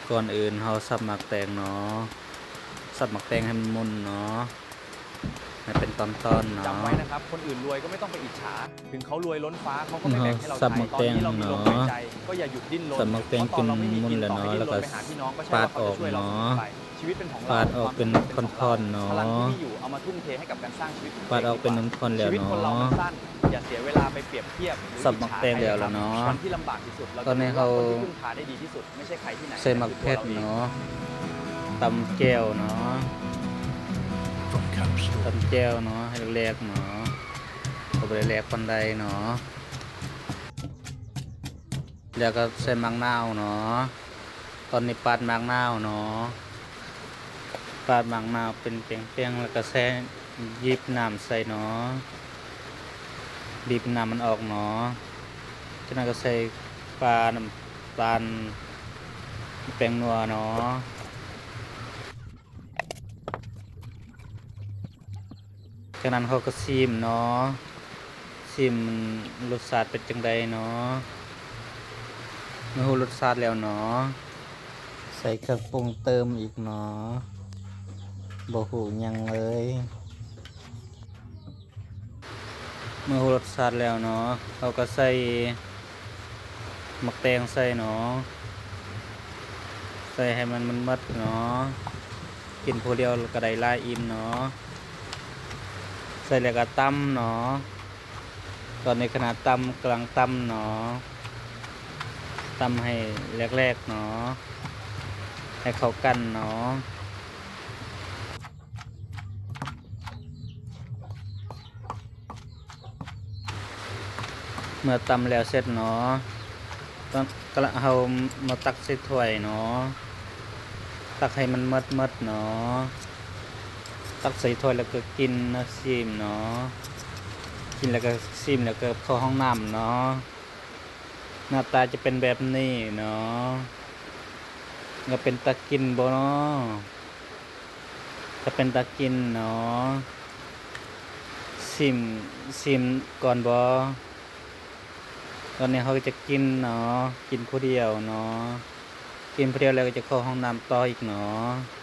ກ່ອນອື່ນເຮົາສັບໝາກແຕງເນາະ, ສັບໝາກແຕງໃຫ້ມັນໝຸ່ນເນາະ, ໃຫ້ເປັນຕອນໆເນາະ. ຈຳໄວ້นะครับ คนอื่นรวยก็ไม่ต้องไปอิจฉา ถึงเขารวยล้นฟ้า เขาก็ไม่แบ่งให้เราใช้ ตอนนี้เรามีลมหายใจ ก็อย่าหยุดดิ้นรน ສັບໝາກແຕງຈົນໝຸ່ນແລ້ວເນາະ, ແລ້ວກໍປາດອອກເນາະ, ປາດອອກເປັນທ່ອນໆເນາະ, ປາດອອກເປັນທ່ອນໆແລ້ວເນາະ. ສັບໝາກແຕງແລ້ວລະເນາະ, ຕອນນີ້ເຮົາໃສ່ໝາກເຜັດເນາະ, ຕຳແຈ່ວເນາະ, ຕຳແຈ່ວເນາະ ໃຫ້ແຫຼກໆເນາະ, ກໍບໍ່ໄດ້ແຫຼກປານໃດເນາະ. ແລ້ວກໍໃສ່ໝາກນາວເນາະ, ຕອນນີ້ປາດໝາກນາວເນາະ, ປາດໝາກນາວເປັນແປ້ງໆ ແລ້ວກໍໃສ່ ບີບນ້ຳໃສ່ເນາະ, ບີບນ້ຳມັນອອກເນາະ. ຈາກນັ້ນກໍໃສ່ປາ, ນ້ຳຕານ, ແປ້ງນົວເນາະ. ຈາກນັ້ນເຮົາກໍຊີມເນາະ, ຊີມມັນລົດຊາດເປັນຈັ່ງໃດເນາະ. ເມື່ອຮູ້ລົດຊາດແລ້ວເນາະ, ໃສ່ເຄື່ອງປຸງເຕີມອີກເນາະ, ບໍ່ຮູ້ຫຍັງເລີຍ. ເມື່ອຮູ້ລົດຊາດແລ້ວເນາະ, ເຮົາກໍໃສ່ໝາກແຕງໃສ່ເນາະ, ໃສ່ໃຫ້ມັນໝົດໆເນາະ, ກິນຜູ້ດຽວກໍໄດ້ຫຼາຍອີ່ມເນາະ. ໃສ່ແລ້ວກໍຕຳເນາະ, ຕອນນີ້ຂະນະຕຳ ກຳລັງຕຳເນາະ, ຕຳໃຫ້ແຫຼກໆເນາະ, ໃຫ້ເຂົ້າກັນເນາະ. ເມື່ອຕຳແລ້ວເສັດເນາະ, ເຮົາມາຕັກໃສ່ຖ້ວຍເນາະ, ຕັກໃຫ້ມັນໝົດໆເນາະ, ຕັກໃສ່ຖ້ວຍແລ້ວກໍກິນເນາະ, ຊີມເນາະ, ກິນແລ້ວກໍ ຊີມແລ້ວກໍເຂົ້າຫ້ອງນ້ຳເນາະ. ໜ້າຕາຈະເປັນແບບນີ້ເນາະ, ລະເປັນຕາກິນບໍ່ເນາະ? ກະເປັນຕາກິນເນາະ, ຊີມ ຊີມກ່ອນບໍ່? ຕອນນີ້ເຮົາກໍຈະກິນເນາະ, ກິນຜູ້ດຽວເນາະ, ກິນຜູ້ດຽວແລ້ວກໍຈະເຂົ້າຫ້ອງນ້ຳຕໍ່ອີກເນາະ.